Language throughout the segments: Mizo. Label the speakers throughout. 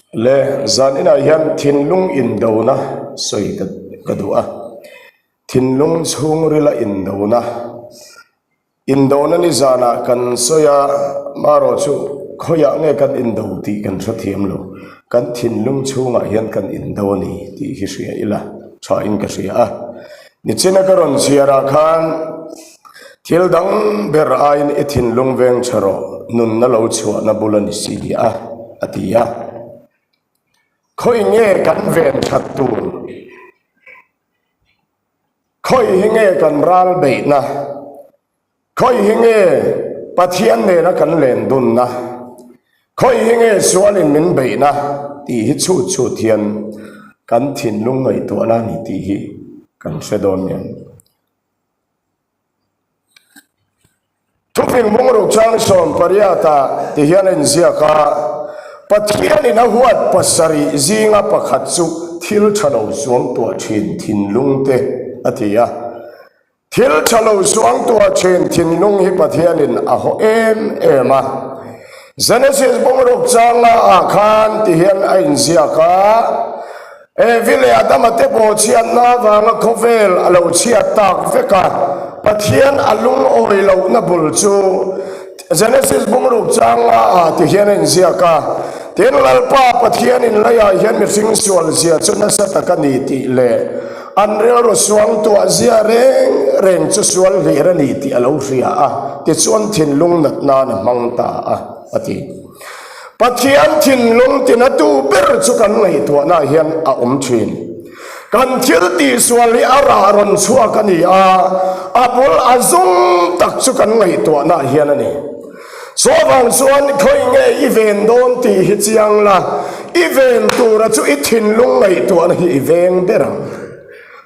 Speaker 1: Le zan inah hian thinlung indona sawi ka duh a, thinlung chhungrila indona, indona ni zanah kan sawi a, marawh chu khawiah nge kan indo tih kan hrethiam lo, kan thinlung chhungah hian kan indo a ni tih hi hria ila thain ka hria a. Nichina ka rawn chhiarah khan thil dang ber aiin i thinlung veng tha rawh, nunna lo chhuahna bul a ni si a, a ti a. Khawi nge kan ven that tur? Khawi hi nge kan ral beihna? Khawi hi nge Pathian nena kan len dunna? Khawi hi nge sualin min beihna? tih hi chhut chhut hian kan thinlung ngaihtuahna a ni tih hi kan hre dawn nia. Thufing bungruk chang 18 ti hian a inziak a, Pathianin a huat pasarih zinga pakhat chu thil tha lo suangtuah thin thinlungte a ti a. Thil tha lo suangtuah thin thinlung hi Pathianin a haw em em a. Genesis bungruk changa ah khan ti hian a inziak a, Evi leh Adama te pawh chhiatna avanga khawvel a lo chhiat tak vek a, Pathian a lungawi lohna bul chu Genesis bungruk changa ah ti hian a inziak a, Tin, Lalpa Pathianin leiah hian mihring sual zia chu nasa tak a ni tih leh An rilru suangtuah zia reng reng chu sual hlir a ni tih a lo hria a, tichuan thinlung nat nan a hmang ta a, a ti. Pathian thinlung tinatu ber chu kan ngaihtuahnaah hian a awm thin. Kan thil tihsual hi a rah rawn chhuak a ni a, a bul a zum tak chu kan ngaihtuahnaah hian a ni. Chuvang chuan khawi nge i ven dawn tih hi chiang la, i ven tura chu i thinlung ngaihtuahna hi i veng ber ang.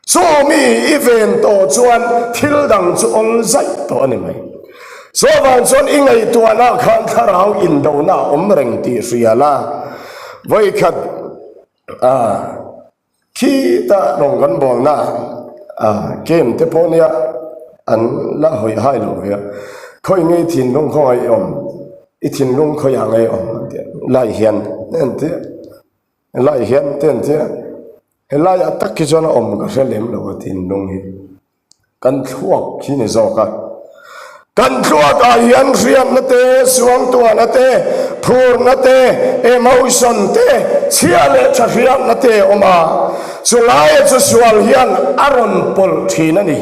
Speaker 1: Chu mi i ven tawh chuan thil dang chu awl zaih tawh a ni mai. Chuvang chuan i ngaihtuahna khan thlarau indona a awm reng tih hria la, vawikhat a. Khita rawng kan bawlna a game te pawh nia an la hawi hai lo ve a, khawi nge i thinlung khawngaih i awm, i thinlung khawiah nge i awm an ti a, lai hian te an ti a, lai hian te an ti a, helaiah tak hi chuan a awm ka hre lem lo a thinlung hi. Kan thluak hi ni zawk a. Kan thluakah hian hriatna te, suangtuahna te, phurna te, emotion te, chhia leh tha hriatna te a awm a. Chulaia chu sual hian a rawn pawlh thin a ni,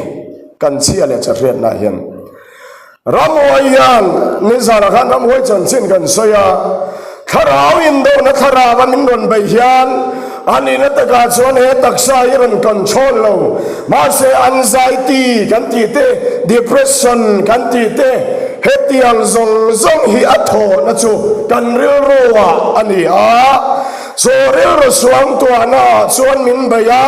Speaker 1: kan chhia leh tha hriatnaah hian. Ramhuai hian nizanah khan ramhuai chanchin kan sawi a, thlarau indona thlarau a min rawn beih hian a nihna takah chuan he taksa hi rawn control lo, mahse anxiety kan tih te, depression kan tih te, hetiang zawng zawng hi a thawhna chu kan rilru ah a ni a. Chu rilru suangtuahna ah chuan min bei a,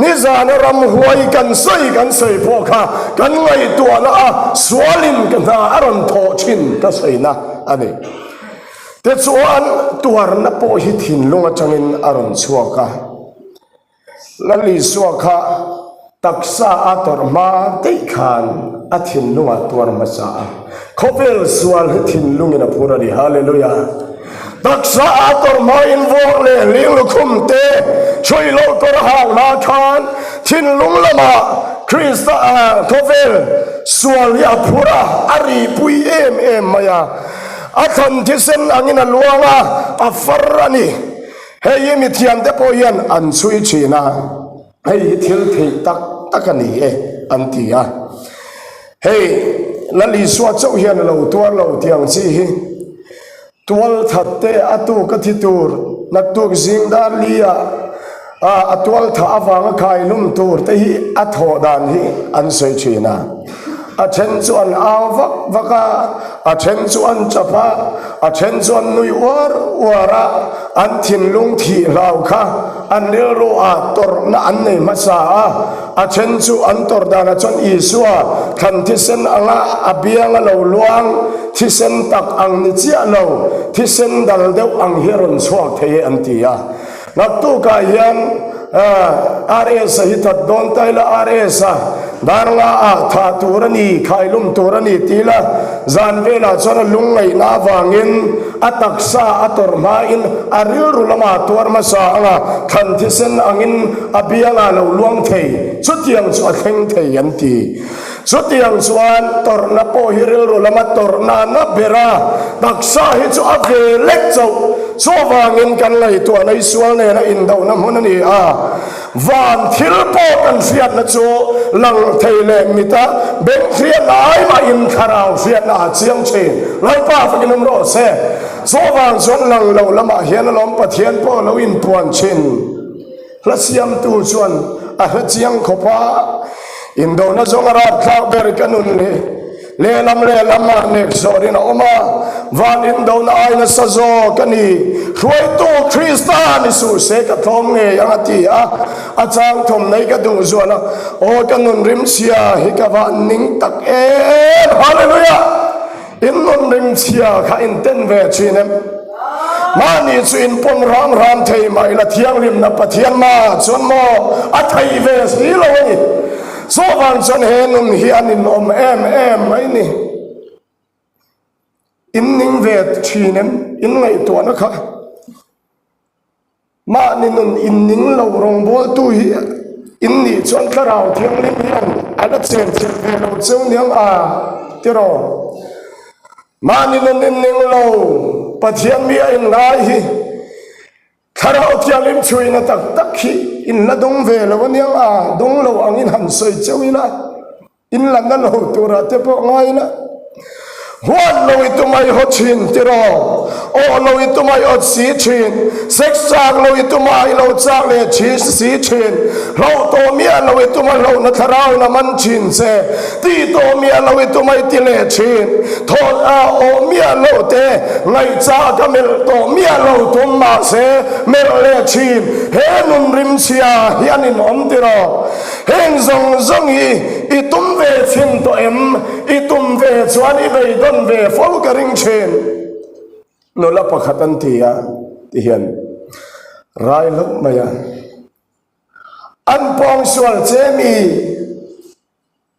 Speaker 1: nizana ramhuai kan sawi kan sawi pawh kha kan ngaihtuahna a sualin ka hna a rawn thawh thin ka sawina a ni. Tichuan tuarna pawh hi thinlung atangin a rawn chhuak a. Lal Isua kha taksa a tawrh hma daih khan a thinlungah tuar hmasa a. Khawvel sual hi thinlungin a phur a ni. Hallelujah! Taksa a tawrh hmain vawk leh hling lukhum te chhui loh tur a hak hma khan thinlung lamah Krista khawvel sual hi a phur a, a rihpui em em mai a. A thlan thisen angin a luang a, a far a ni. Hei hi mithiamte pawh hian an chhui thin a, hei hi thil theih tak tak a ni e an ti a. Hei Lal Isua chauh hian a lo tuar lo tih ang chi hi tual that te a tuk a thi tur naktuk zing dar li ah a tual thah avanga khai hlum tur te hi a thawh dan hi an sawi thin a. A then chu an au vak vak a, a then chu an chap a, a then chu an nui uar uar a, an thinlung thih hlau kha an rilru ah tawrhna an nei hmasa a, a then chu an tawrh danah chuan Isua thlan thisen anga a biang a lo luang, thisen tak ang ni chiah lo, thisen dal deuh ang hi a rawn chhuak thei e an ti a. Naktukah hian RS-a hi that dawn ta ila, RS-a. Dar nga ah thah tur a ni, khailum tur a ni ti la, zan velah chuan a lungngaihna avangin a taksa a tawrh hmain a rilru lamah a tuar hmasa ang a, thlan thisen angin a biangah lo luang thei, chutiang chu a thleng thei an ti. Chutiang chuan tawrhna pawh hi rilru lama tawrhna na ber a, taksa hi chu a ve lek chauh. Chuvangin kan ngaihtuahna hi sual nena indohna hmun a ni a, van thil pawh kan hriatna chu lang thei leh mita beng hriatna ai mahin thlarau hriatna a chiang thin. Lalpa fakin awm rawh se. Chuvang chuan lang lo lamah hian alawm Pathian pawh lo inpuan thin. Hla siamtu chuan a hre chiang khawp a, Indona zawng a rapthlak ber ka nun hi lehlam lehlam ah nek zawrin a awm a, van indona ai nasa zawk a ni, hruaitu Krista ni suh se ka tlawm ngei ang a ti a, a chang thawm nei ka duh zual a, aw ka nun rimchhia hi ka van ning tak em, Hallelujah! In nun rimchhia kha in ten ve thin em? Mahni chu in pawm ram ram thei mah ila thianghlimna Pathian mah chuan maw a thei ve si lo a ni. Chuvang chuan he nun hi an inawm em em mai ni. In ning ve thin em? In ngaihtuahna kha. Mahni nun in ning lo rawngbawltu hi in nih chuan Thlarau Thianghlim hian a la chen chilh ve lo cheu niang a tiraw? Mahni nun in ning lo Pathian mi a in ngai hi Thlarau Thianghlim chhuina tak tak hi in la dawng ve lo aniang a, dawng lo angin han sawi cheu ila. In la na lo turah te pawh ngai la. Huat lo i tumai haw thin tiraw? Awh lo i tumai awt si thin. Sex chak lo i tuma i lo chak leh thin si thin. Hloh tawh miah lo i tuma hlohna thlarau na man thin che. Tih tawh miah lo i tuma i ti leh thin. Thawt a awh miah lo te ngaihchah ka melh tawh miah lo tum mahse melh leh thin. He nun rimchhia hi an inawm tiraw? Heng zawng zawng hi i tum ve thin tawh em? I tum ve chuan i beidawn ve fo ka ring thin. Nula pakhat an ti a ti hian rai hlauh mai a. An pawngsual che mi?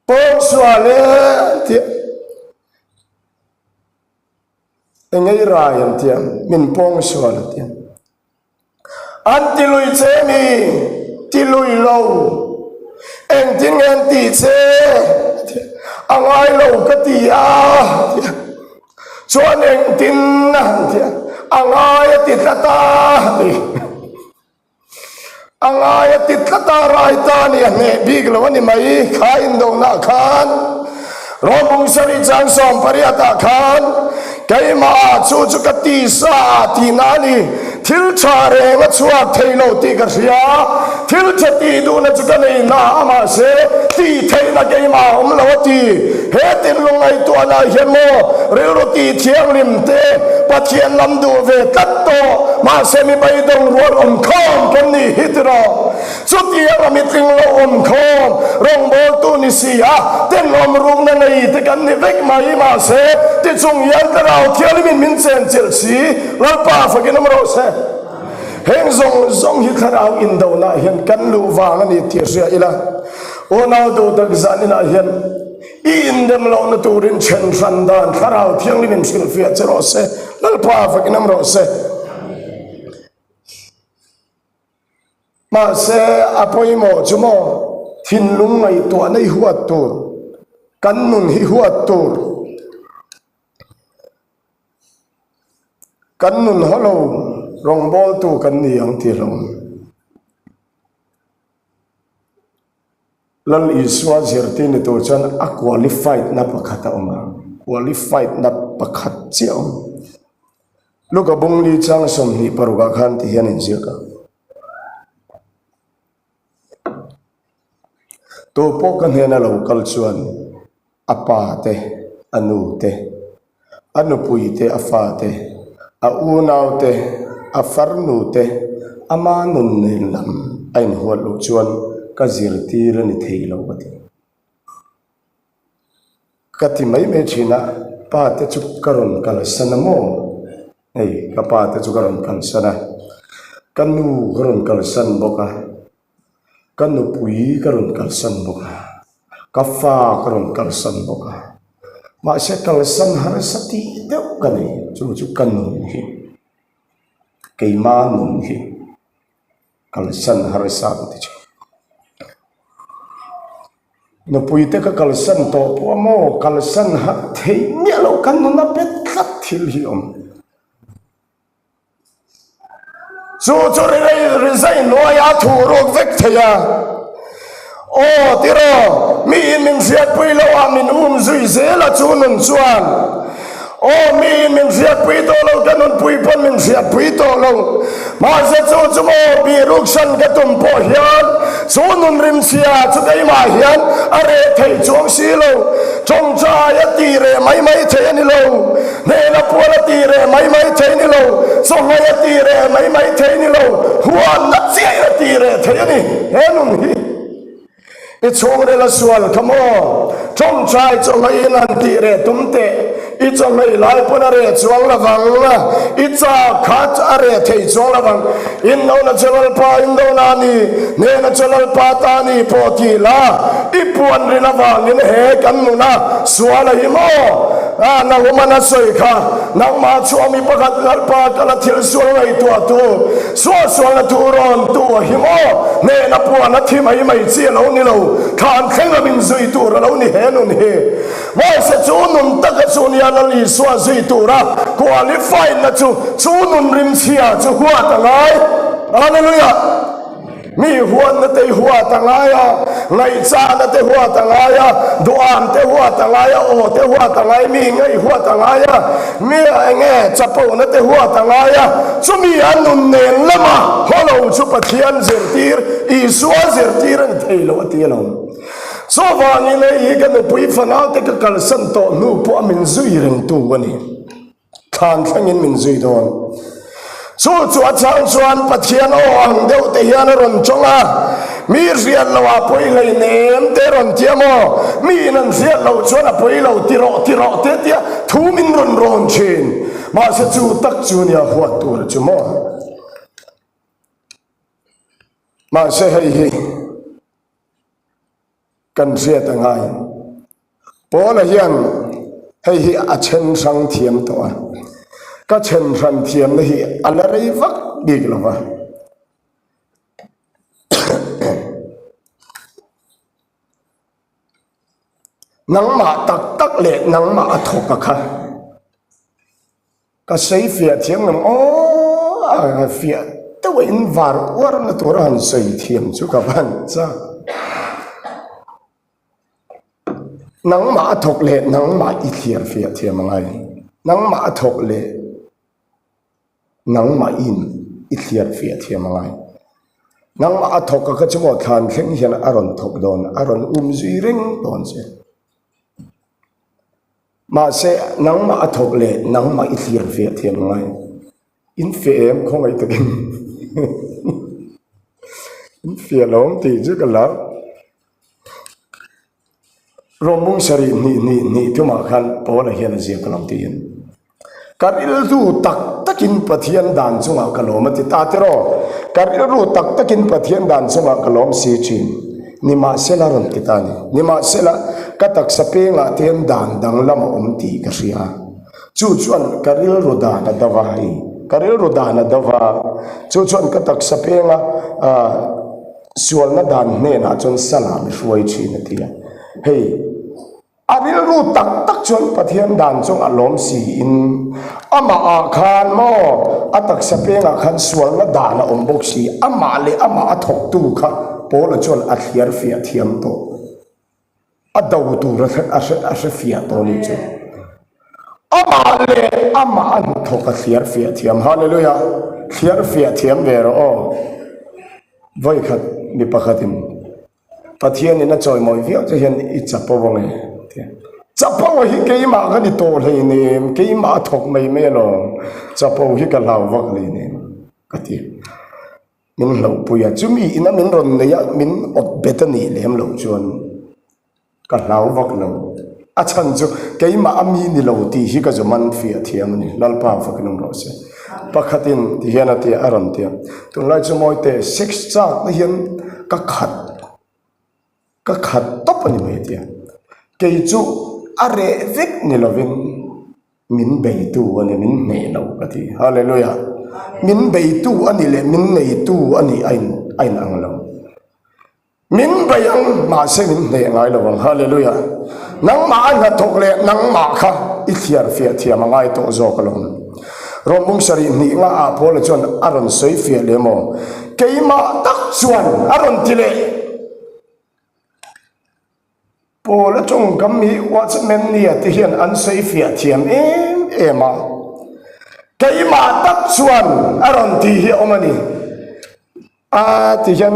Speaker 1: Pawngsual e ti a. Engei rai an ti a, min pawngsual a ti a. An ti lui che mi? Ti lui lo. Engtin nge an tih che? A ngai lo ka ti a. Chuan engtin a han ti a? A ngai a ti tlat a. A ngai a ti tlat a, rai ta ni a hneh bik lo a ni mai. Kha indonah khan Rawbung sarih chang 18 ah khan keimah ah chu chu ka tisa ah tihna a ni. Thil tha reng a chhuak thei lo tih ka hria. Thil tha tih duhna chu ka nei na a mahse tih theihna keimah a awm lo a ti. He tinlung ngaihtuahna ah hian maw rilru tih thianghlim te Pathian lam duh ve tlat tawh mahse mi beidawng rual awm khawm kan nih hi tiraw. Chutiang a mitling lo awm khawm rawngbawltu ni si a, tenawm rukna nei te kan ni vek mai. Mahse, tichung hian Thlarau Thianghlimin min chenchilh si, Lalpa fakin awm rawh se. Heng zawng zawng hi Thlarau indonah hian kan luh vang a ni tih hria ila, unau duhtak zaninah hian i indem lohna turin then hran dan Thlarau Thianghlimin hrilhfiah che rawh se, Lalpa fakin awm rawh se. Mahse, a pawimawh chu maw, thinlung ngaihtuahna hi huat tur, kan nun hi huat tur, kan nun haw lo rawngbawltu kan ni ang tih hlawm. Lal Isua zirtir ni tur chuan a qualified na pakhat a awm a, qualified na pakhat chiah a awm. Luka bungli chang 26 ah khan ti hian inziak a. Tu pawh ka hnena lo kal chuan a pa te, a nu te, a nupui te, a fa te, a unau te, a farnu te, ama nun nen lam a inhuat loh chuan ka zirtir a ni thei lo a ti. Ka ti mai mai thin a, pa te chu ka rawn kalsan a maw? Hei, ka pa te chu ka rawn kalsan a, ka nu ka rawn kalsan bawk a, ka nupui ka rawn kalsan bawk a. Ka fa ka rawn kalsan bawk a, mahse kalsan harsa tih deuh ka nei, chu chu ka nun hi, keima nun hi kalsan harsa ka ti thin. Nupui te ka kalsan tawh pawh a maw, kalsan har theih miah loh ka nun a bet tlat thil hi a awm. Chu chu rizai hnuaia thu ruk vek thei a. Aw tiraw, miin min hriatpui lo a min um zui zel a chu nun chuan. Aw miin min hriatpui tawh lo ka nunpui pawn min hriatpui tawh lo. Mahse chu chu maw bihruksan ka tum pawh hian chu nun rimchhia chu keimah hian a reh thei chuang si lo. Tawngtai a tih reh mai mai thei a ni lo. Hnehna pual a tih reh mai mai thei ni lo, chawhmeh a tih reh mai mai thei ni lo, huanna chiahin a tih reh thei a ni. He nun hi i chhungril a sual kha maw? Tawngtai chawhmeh-in han tih reh tum teh, i chawhmeh lai pawn a reh chuang lo vang, i chak kha a reh thei chuang lo vang. Indona chu Lalpa indona a ni, hnehna chu Lalpa ta a ni pawh ti la, i puan rin avangin he kan nuna sual a hi maw? A, Nahuman a sawi kha, nangmah chhuah mi pakhat Lalpa ka la thil sual ngaihtuah tu, sual sualna thu rawn tu a hi maw? Hnehna puan a thi mai mai chi a lo ni lo, thlan thleng a min zui tur a lo ni he nun hi. Mahse chu nun taka chu nia Lal Isua zui tura qualified na chu chu nun rimchhia chu huat a ngai. Hallelujah! Mi huatna te huat a ngai a, ngaihchahna te huat a ngai a, duham te huat a ngai a, aw te huat a ngai, mi ngaih huat a ngai a, mi enge chapona te huat a ngai a, chumi a nun nen lama hawlo chu Pathian zirtir, Isua zirtir a ni thei lo a ti alawm. Chuvangin hei hi ka nupui fanaute ka kalsan tawh hnu pawh a min zui rengtu a ni. Thlan thlengin min zui dawn. Chu chu a chang chuan Pathian aw ang deuh te hian a rawn tawng a, Mi hriat loh ah pawi hleinem te rawn ti a maw? Mi in an hriat loh chuan a pawi lo ti rawh ti rawh te tia thu min rawn rawn thin. Mahse chu tak chu nia huat tur chu maw? Mahse hei hi. Kan hriat a ngai. Paula hian hei hi a then hrang thiam tawh a, ka then hran thiamna hi a la rei vak bik lo va. Nangmah tak tak leh nangmah a thawk a kha. Ka sawi fiah thiam ngam aw a fiah deuh a in var uar na tur a han sawi thiam chu ka van chak. Nangmah a thawk leh nangmah i thliar fiah thiam a ngai. Nangmah a thawk leh nangmah in i thliar fiah thiam a ngai. Nangmah a thawk a ka chu maw thlan thleng hian a rawn thawk dawn a rawn um zui reng dawn che. Mahse, nangmah a thawk leh nangmah i thlir fiah thiam ngai. In fiah em khawngaih takin in fiah lo ang tih chu ka hlau. Rawmbung sarih hnih hnih hnih tumah khan Paula hian a ziak lo tiin. Ka rilru tak takin Pathian dan chungah ka lawm a ti ta tiraw? Ka rilru tak takin Pathian dan chungah ka lawm si thin. Nimahsela rawn ti ta a ni. Nimahsela, ka taksa pengah te hian dan danglam a awm tih ka hria. Chu chuan ka rilru dan a do va, hei, ka rilru dan a do va. Chu chuan ka taksa penga sualna dan hnenah chuan salah mi hruai thin a ti a. Hei. A rilru tak tak chuan Pathian dan chu a lawm siin amah ah khan maw a taksa pengah khan sualna dan a awm bawk si, amah leh amah a thawktu kha Paula chuan a thliar fiah thiam tawh, a do tur a hre fiah tawh a nih chu. Amah leh amah a hnathawk a thliar fiah thiam, Hallelujah! Thliar fiah thiam ve rawh aw. Vawikhat mi pakhatin Pathianin a chawimawi viau che hian i chapo ang e ti a. Chapo hi keimah ka ni tawh hleinem, keimah a thawk mai mai alawm, chapo hi ka hlau vak hleinem ka ti. Min hlauhpui a, chumi ina min rawn nei a, min awt bet a nih lem loh chuan ka hlau vak lo. A chhan chu keimah a mi ni lo tih hi ka zu man fiah thiam a ni. Lalpa fakin awm rawh se. Pakhatin ti hian a ti a rawn ti a, tunlai chu Mawite sex chak na hian ka khat. Ka khat tawp a ni mai tia. Kei chu a reh vek ni lovin min beitu a ni, min hneh lo ka ti. Hallelujah! Min beitu a ni leh min neitu a nih a in a inang lo. Min bei ang mahse min hneh ngai lo ang. Hallelujah! Nangmah a hnathawk leh nangmah kha i thliar fiah thiam a ngai tawh zawk alawm. Rawmbung sarih hnih nga ah Paula chuan a rawn sawi fiah leh maw? Keimah tak chuan a rawn ti leh. Paula tawngkam hi Watchman nia te hian an sawi fiah thiam em em a. Keimah tak chuan a rawn ti hi a awm a ni. A ti hian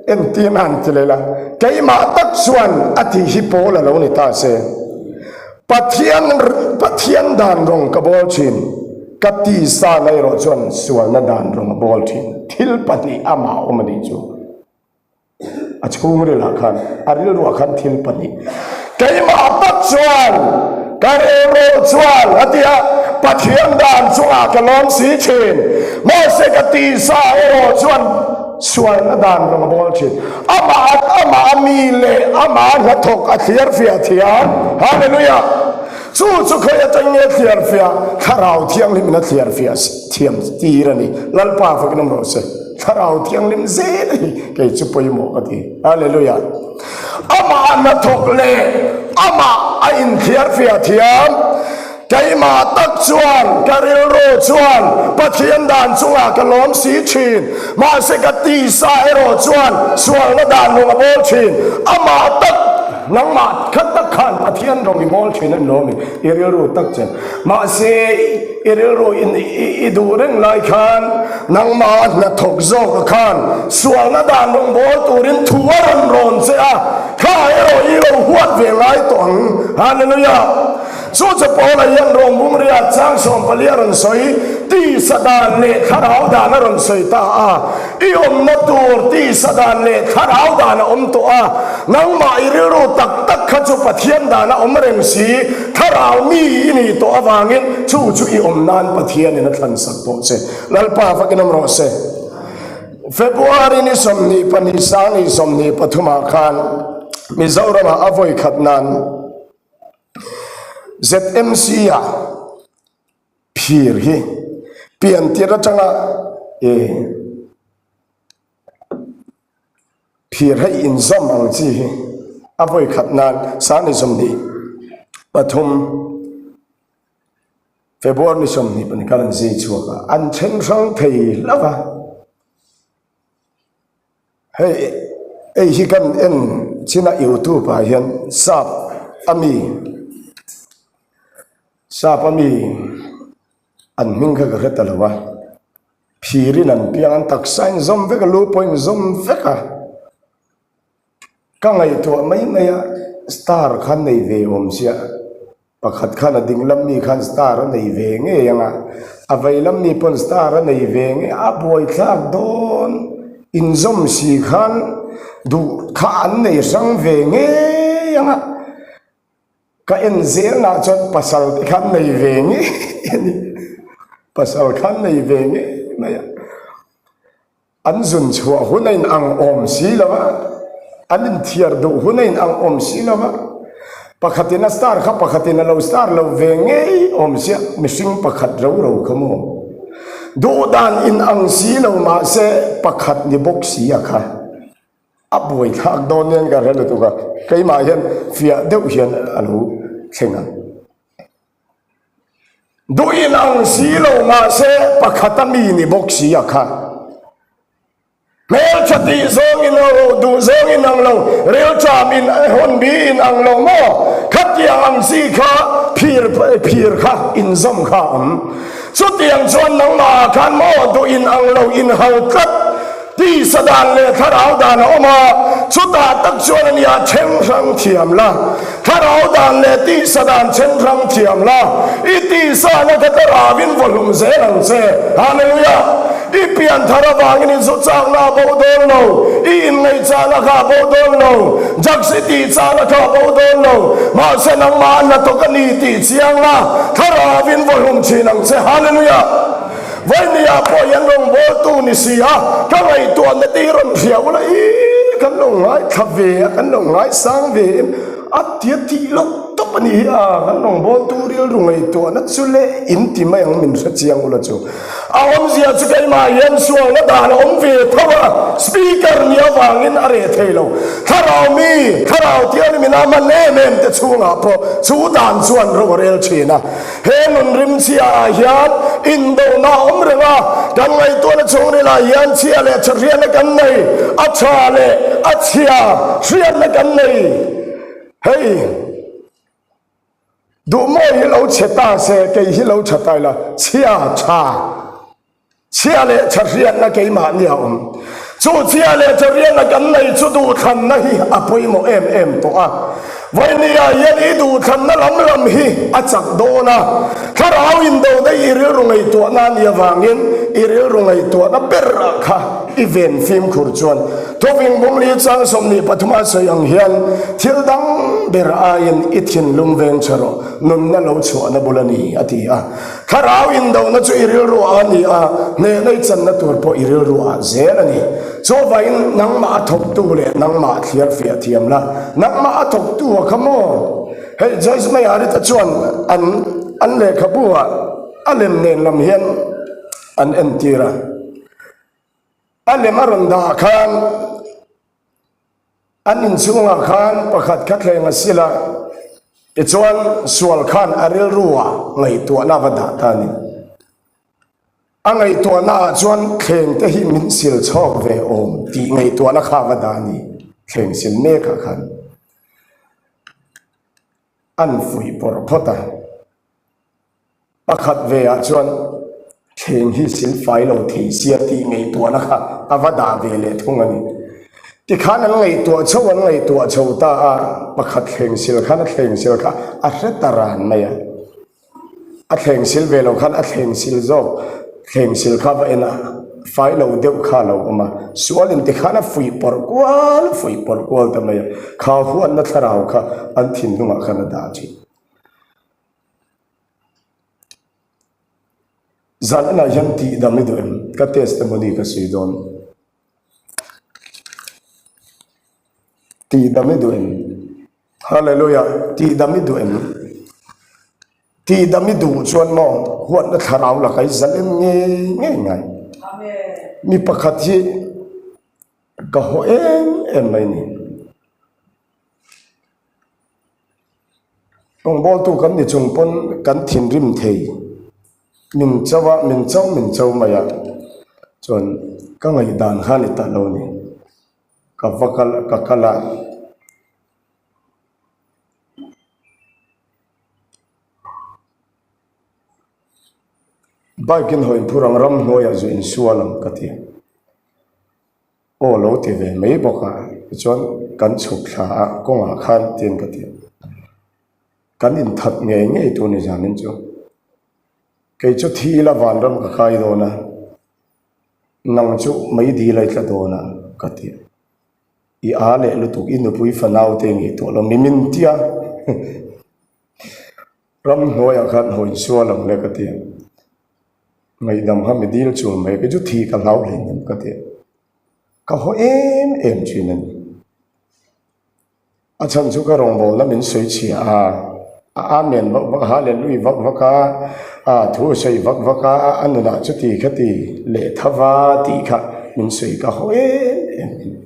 Speaker 1: entir na han ti leh la. Keimah tak chuan a tih hi Paul a lo ni ta se. Pathian Pathian dan rawng ka bawl thin, ka tisa na erawh chuan sualna dan rawng a bawl thin. Thil pahnih amah awm a nih chu. A chhungrilah khan, a rilruah khan thil pahnih. Keimah tak chuan, ka rilru chuan a ti a, Pathian dan chungah ka lawm si thin. Mahse ka tisa erawh chuan sualna dan rawng a bawl thin. Amah amah a mi leh amah hnathawk a thliar fiah thiam. Hallelujah! Chu chu khawi atang nge thliar fiah? Thlarau Thianghlimin a thliar fiah thiam tir a ni. Lalpa fakin awm rawh se. Thlarau Thianghlim zel hi kei chu pawimawh ka ti. Hallelujah! Amah a hnathawk leh amah a inthliar fiah thiam. Keimah tak chuan ka rilru chuan Pathian dan chungah ka lawm si thin, mahse ka tisa erawh chuan sualna dan rawng a bawl thin. Amah tak, nangmah khat tak khan Pathian rawng i bawl thin a ni lawm i, i rilru tak che. Mahse i rilru in i duh reng lai khan nangmah hnathawk zawka khan sualna dan rawng bawl turin thu a rawn rawn che a, kha erawh i lo huat ve ngai tawh ang. Hallelujah! Chu chu Paula hian Rawmbum riat chang 14 a rawn sawi, tisa dan leh thlarau dan a rawn sawi ta a. I awmna tur tisa dan leh thlarau dan a awm tawh a, nangmah i rilru tak tak kha chu Pathian dan a awm reng si, thlarau mi i nih tawh avangin chu chu i awm nan Pathianin a thlansak tawh che. Lalpa fakin awm rawh se. February ni 22 sang ni 23 ah khan Mizoramah a vawi khat nan, ZMC-a phir hi pian tir atanga e phir hei inzawm ang chi hi a vawi khat nan sani 23 February ni 20 khan an zai chhuak a, an then hrang thei hlauh a. Hei hei hi kan en chin a youtube ah hian sap a mi sap a mi an hming kha ka hre ta lo a phir in an piang an taksa in zawm vek a lu pawh in zawm vek a ka ngaihtuah mai mai a star kha nei ve awm sia. Pakhat khan a ding lam mi khan star a nei ve ngei ang a, a vei lam mi pawn star a nei ve ngei a, buaithlak dawn inzawm si khan duh kha an nei hrang ve ngei ang a, ka en zel nah chuan pasal te khan nei ve ngei a ni, pasal khan nei ve ngei mai a. An zun chhuah hun a inang awm si lo a, an inthiar duh hun a inang awm si lo a, pakhatin a star kha pakhatin a lo star lo ve ngei awm sia, mihring pakhat ro ro kha maw? Duh dan inang si lo mahse pakhat ni bawk si a kha a buaithlak dawn hian ka hre lutuk a, keimah hian fiah deuh hian a lo thleng ang. Duh in ang si lo mahse pakhat a mi ni bawk si a kha. Hmeltha tih zawng in ang lo, duh zawng in ang lo, rilṭam in hawn bi in ang lo maw? Khatiang ang chi kha phir phir kha inzawm kha a awm. Chutiang chuan nangmah ah khan maw duh in ang lo inhau tlat. Tisa dan leh thlarau dan a awm a, chutah tak chuan a nia then hrang thiam la. Thlarau dan leh tisa dan then hrang thiam la, i tisa na kha thlarauin vaw hlum zel ang che. Hallelujah! I pian thar avangin i zu chakna a bo dawn lo, i inngaihchahna kha a bo dawn lo, drugs i tihchahna kha a bo dawn lo, mahse nangmah a hnathawk a ni tih chiang la, thlarauin vaw hlum thin ang che. Hallelujah! Vawinia pawh hian rawngbawltu ni si a, ka ngaihtuahna te hi rawn hria ula i. kan lo ngaithla ve a, kan lo ngaisang ve em a tia tih loh tawp a ni hi a, kan rawngbawltu rilru ngaihtuahna chu le in ti mai ang min hre chiang ula chu. A awmzia chu keimah hian sualna dan a awm ve tho a, speaker nih avangin a reh thei lo. Thlarau mi, thlarau thianghlim in a hman em em te chhungah pawh chu dan chuan ro a rel thin a. He nun rimchhia ah hian indona a awm reng a, kan ngaihtuahna chhungril ah hian chhia leh tha hriatna kan nei, a tha leh a chhia hriatna kan nei. Hei duhmawi hi lo chhe ta se, kei hi lo tha ta ila, chhia tha. Chhia leh tha hriatna keimahni a awm. Chu chhia leh tha hriatna kan nei chu duhthlanna hi a pawimawh em em tawh a. Vawinia hian i duhthlanna lam lam hi a chak dawn a. Thlarau indona i rilru ngaihtuahna a nih avangin i rilru ngaihtuahna berah kha i ven fimkhur chuan Thawving Bumli chang 23 a sawi ang hian thil dang ber aiin i thinlung veng tha rawh, nunna lo chhuahna bul a ni, a ti a. Thlarau indohna chu i rilru ah a ni a, hnehna i channa tur pawh i rilru ah zel a ni. Chuvangin nangmah a thawktu leh nangmah thliar fiah thiam la, nangmah a thawktu a kha maw? Hei Joyce Meyer-i te chuan an an lehkhabu ah a lem nen lam hian an entir a. A lem a rawn dah khan An inchhungah khan pakhat kha thleng a sil a, tichuan sual khan a rilruah ngaihtuahna a va dah ta a ni. A ngaihtuahnaah chuan thleng te hi min sil chhawk ve awm tih ngaihtuahna kha a va dah a ni, thleng sil mekah khan an fuih pawrh phawt a. Pakhat ve ah chuan thleng hi sil fai lo thei sia tih ngaihtuahna kha a va dah ve leh thung a ni. Tikhan an ngaihtuah chho an ngaihtuah chho ta a, pakhat thleng sil khan a thleng sil kha a hre ta ran mai a. A thleng sil ve lo khan a thleng sil zawk thleng sil kha va en a, fai lo deuh kha a lo awm a. Sual in tikhan a fuih pawrh kual a fuih pawrh kual ta mai a, kha huatna thlarau kha an thinlungah khan a dah thin. Zan enah hian tih dam i duh em? Ka testimony ka sawi dawn. Tih dam i duh em? Hallelujah! Tih dam i duh em? Tih dam i duh chuan maw huatna thlarau lakah i zalem ngei ngei ngai. Mi pakhat hi ka haw em em mai ni. Rawngbawltu kan ni chung pawn kan thinrim thei min cho a, min cho min cho mai a, chuan ka ngaihdan kha a ni ta lo a ni. Ka va kal ka kal a. Bike in hawi phur ang ramhnuaiah zu insual ang ka ti a. Aw lo ti ve mai bawk a, tichuan kan chhuk thla a kawngah khan tiin ka ti a, kan inthat ngei ngei tur ni zanin chu kei chu thi ila vanram ka kai dawn a, nang chu mei dil a i tla dawn a ka ti a, i a leh lutuk i nupui fanau te ngaihtuah lo mi min tia ramhnuaiah khan haw insual ang le ka ti a. Ngaihdam kha mi dil chul mai kei chu thi ka hlau hlei nem ka ti a, ka haw em em thin a ni. A chhan chu ka rawngbawlna min sawi chhia a, a amen vak vak a, hallelui vak vak a, a thu a sawi vak vak a, a nunah chuti khati leh thava tih kha min sawi ka haw em em a ni.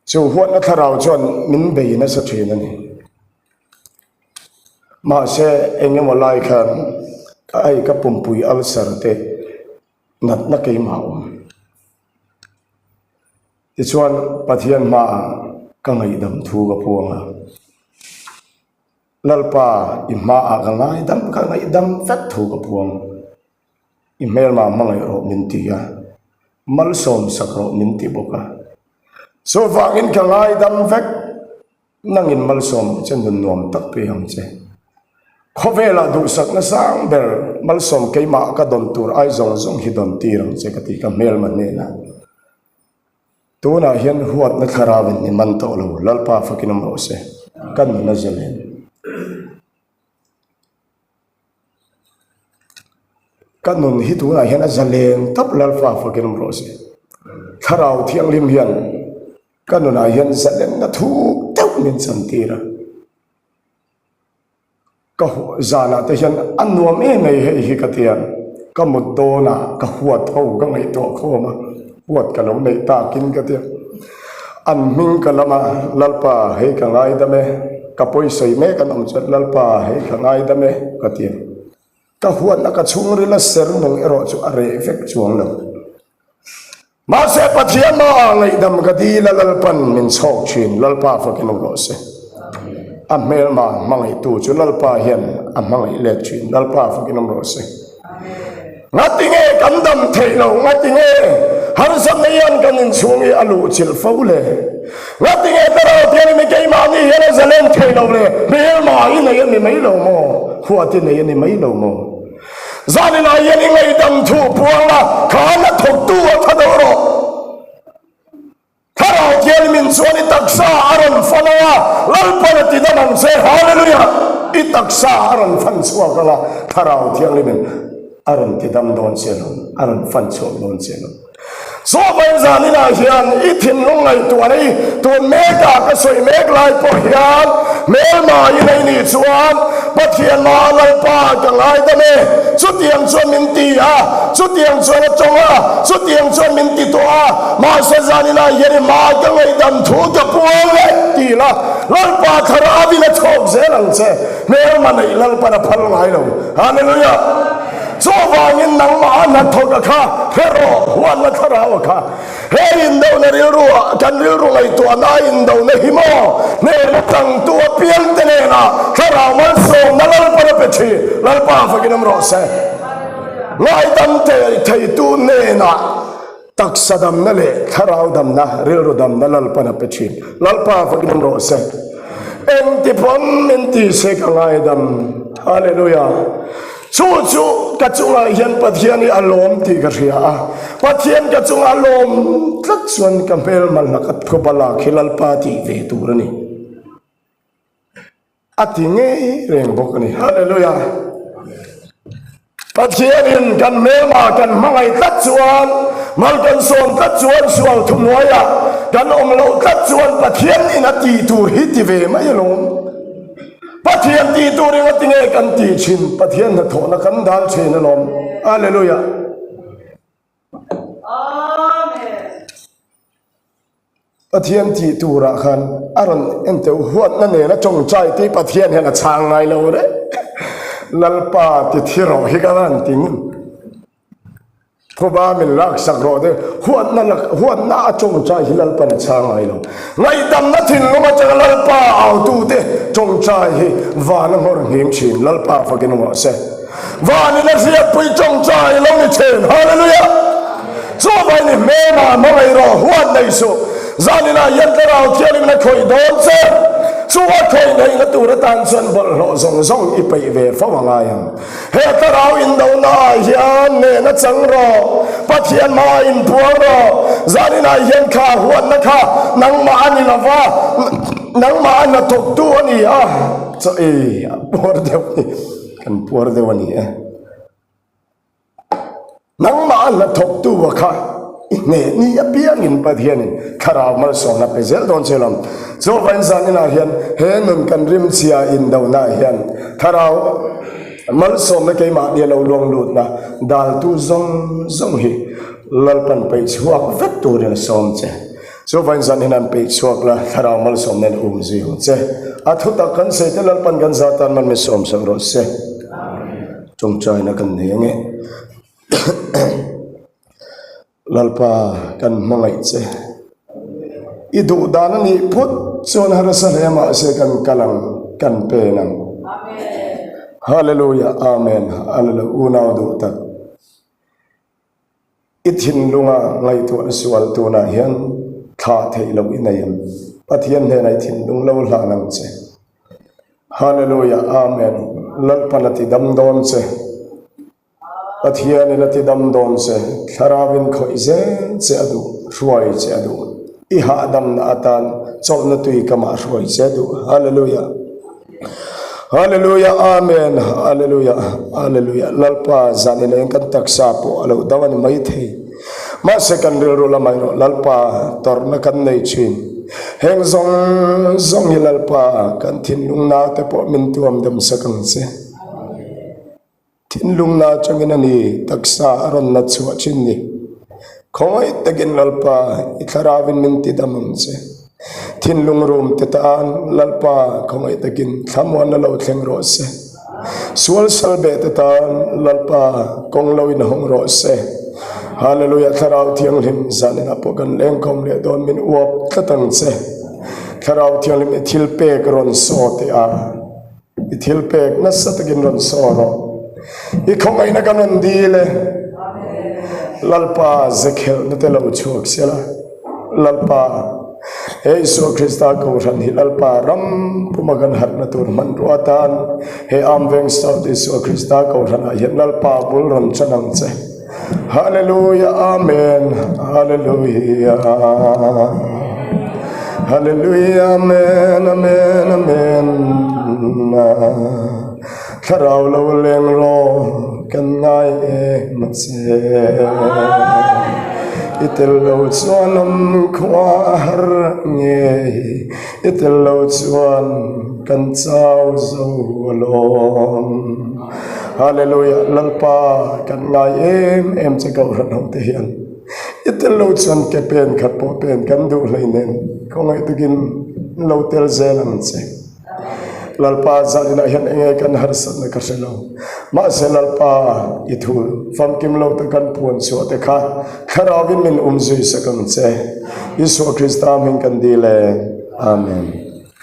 Speaker 1: Chu huatna thlarau chuan min bei nasa thin a ni. Mahse, eng emaw lai khan ka ei ka pumpui ulcer te natna keimah a awm. Tichuan, Pathian hmaah ka ngaihdam thu ka puang a, Lalpa i hmaah ka ngaidam ka ngaihdam vek thu ka puang. I hmelma hmangaih rawh min ti a, malsawm sak rawh min ti bawk a. Chuvangin ka ngaidam vek. Nangin malsawm ang che, nun nuam tak pe ang che. Khawvelah duhsakna sang ber malsawm keimah ka dawn tur ai zawng zawng hi dawn tir ang che ka ti ka hmelma hnenah. Tunah hian huatna thlarauin ni man tawh lo, Lalpa fakin awm rawh se, ka nun a zalen. Ka nun hi tunah hian a zalen tawp Lalpa fakin awm rawh se. Thlarau thianghlim hian. Ka nunah hian zalenna thuk deuh min chantir a. Ka zanah te hian a nuam em mai hei hi ka tia, ka mut dawnah ka huat ho ka ngaihtuah khawm a, huat ka lo neih takin ka tia. An hming ka lam a, Lalpa hei ka ngaidam e, ka pawisawi mek an awm chuan Lalpa hei ka ngaidam e ka tia. Ka huatna ka chhungrila ser nung erawh chu a reh vek chuang lo. Mahse Pathian hmaah ngaihdam ka dil a Lalpan min chhawk thin, Lalpa fakin awm rawh se. A hmelma hmangaihtu chu Lalpa hian a hmangaih let thin, Lalpa fakin awm rawh se. Ngati nge kan dam theih lo, ngati nge harsatna hian kan inchhung hi a luhchilh fo le? Ngati nge Thlarau Thianghlim hi keimahni hian a zalen thei lo le? Hmelma i nei a ni mai lo maw? Huat i nei a ni mai lo maw? Zaninah hian i ngaihdam thu puang la, khan a thawktu a tha deuh rawh. Thlarau Thianghlimin chuan i taksa a rawn fan ang a, Lalpan a ti dam ang che. Hallelujah! I taksa a rawn fan chhuak ang a, Thlarau Thianghlimin a rawn ti dam dawn che lo, a rawn fan chhuak dawn che lo. Chuvang zaninah hian i thinlung ngaihtuahna i tun mekah ka sawi mek lai pawh hian hmelma i nei nih chuan Pathian hmaah Lalpa ka ngaidam e, chutiang chuan min ti a, chutiang chuan a tawng a, chutiang chuan min ti tawh a, mahse zaninah hian i hmaah ka ngaihdam thu ka puang e ti la, Lalpa Thlarauin a chhawk zel ang che, hmelma neih Lalpan a phal ngai lo. Hallelujah! Chuvangin nangmah a hnathawk a kha hre rawh, huatna thlarau a kha. He indona rilru ah kan rilru ngaihtuahna a indona hi maw hnen atangtu apiangte nena thlarau malsawmna Lalpan a pe thin. Lalpa fakin awm rawh se. Ngaidam theitu hnenah Taksa damna leh thlarau damna, rilru damna Lalpan a pe thin. Lalpa vakin awm rawh se. Engti pawn min ti se ka ngaidam. Hallelujah. Chu chu ka chungah hian Pathian hi a lawm tih ka hria a. Pathian ka chunga a lawm tlat chuan ka hmelma laka thuba lak hi Lalpa tih ve tur a ni. A ti ngei reng bawk a ni. Hallelujah! Pathianin kan hmelma kan hmangaih tlat chuan, mal kan sawm tlat chuan, sual thuhnuaiah kan awm loh tlat chuan Pathian in a tih tur hi ti ve mai alawm. Pathian tih tur eng a ti nge kan tih thin? Pathian hnathawhna kan dal thin alawm. Hallelujah!
Speaker 2: Amen.
Speaker 1: Pathian tih turah khan a rawn en teuh huatna nena tawngtai tih Pathian hian a chhang ngai lo reng. Lalpa ti thi rawh hi ka han ti ngun. Phuba min laksak rawh te huatna lak huatna a tawngtai hi Lalpan a chhang ngai lo. Ngaihdamna thinlung atanga Lalpa autute tawngtai hi van a nghawr nghing thin. Lalpa fakin awm rawh se. Vanin a hriatpui tawngtai lo ni thin. Hallelujah! Chuvai ni hmelma hmangaih rawh, huat nei suh. Zaninah hian Thlarau Thianghlimin a khawih dawn che. Chu a khawih theihna tur atan chuan bawlhhlawh zawng zawng i peih ve fo a ngai ang. He Thlarau indona ah hian nena chang rawh, Pathian hmaah inpuang rawh. Zaninah hian kha huatna kha nangmah a ni lova, nangmah a hnathawktu a ni a. Chaw ei a puar deuh ni. Kan puar deuh a ni e. Nangmah a hnathawktu a kha i hneh ni apiangin Pathianin thlarau malsawmna pe zel dawn che lawm. Chuvangin zan inah hian he nun kan rimchhia indonaah hian thlarau malsawmna keimahni a lo luang lutna daltu zawng zawng hi Lalpan peih chhuak vek turin a sawm che. Chuvain zan hian an peih chhuak la, Thlarau malsawm nen um zui ang che. A thutak kan sawi te Lalpan kan za tan man min sawm sak rawh se. Tawngtaina kan nei ange. Lalpa kan hmangaih che. I duh dan a nih phut chuan harsa hle mahse kan kal ang, kan pen ang. Hallelujah, Amen. Hallelujah, unau duh tak. I thinlunga ngaihtuahna sual tunah hian thlah theih loh i nei ang. Pathian hnenah i thinlung lo hlan ang che. Hallelujah Amen Lalpan a ti dam dawn che. Pathianin a ti dam dawn che. Thlarauin khawih zel che a duh, hruai che a duh. I hahdamna atan chawlhna tui kamah hruai che a duh. Hallelujah. Hallelujah Amen Hallelujah Hallelujah Lalpa zan in eng kan taksa pawh a lo dang a ni mai thei. Mahse kan rilru lamah erawh Lalpa tawrhna kan nei thin. Heng zawng zawng hi Lalpa kan thinlung naute pawh min tuam dam sak ang che. Thinlung na atangin a ni taksa a rawn nat chhuah thin ni. Khawngaih takin Lalpa i thlarauin min ti dam ang che. Thinlung rum te tan Lalpa khawngaih takin thlamuanna lo thleng rawh se. Sual sal beh te tan Lalpa kawng lo in hawng rawh se. Hallelujah Thlarau Thianghlim zaninah pawh kan lengkhawm leh dawn min uap tlat ang che. Thlarau Thianghlim i thil pek rawn saw teh a. I thil pek nasa takin rawn saw rawh. I khawngaihna kan rawn dil e. Lalpa zekhelhna te lo chhuak sela. Lalpa, he Isua Krista Kohhran hi Lalpa ram puma kan harhna tur hmanrua atan he Armveng South Isua Krista Kohhranah hian Lalpa bul rawn chan ang che. Hallelujah Amen Hallelujah Hallelujah Amen Amen Amen Thlarau lo leng rawh kan ngai em a che I tel lo chuan awm khua a har ngei I tel lo chuan kan chau zo alawm. Hallelujah Lalpa kan ngai em em che Kohhran ho te hian i tel lo chuan ke pen khat pawh pen kan duh hlei nen khawngaih takin lo tel zel ang che. Lalpa zaninah hian enge kan harsatna ka hre lo mahse Lalpa i thu famkim lo te kan puan chhuah te kha thlarauin min um zui sak ang che Isua Krista hming kan dil e Amen.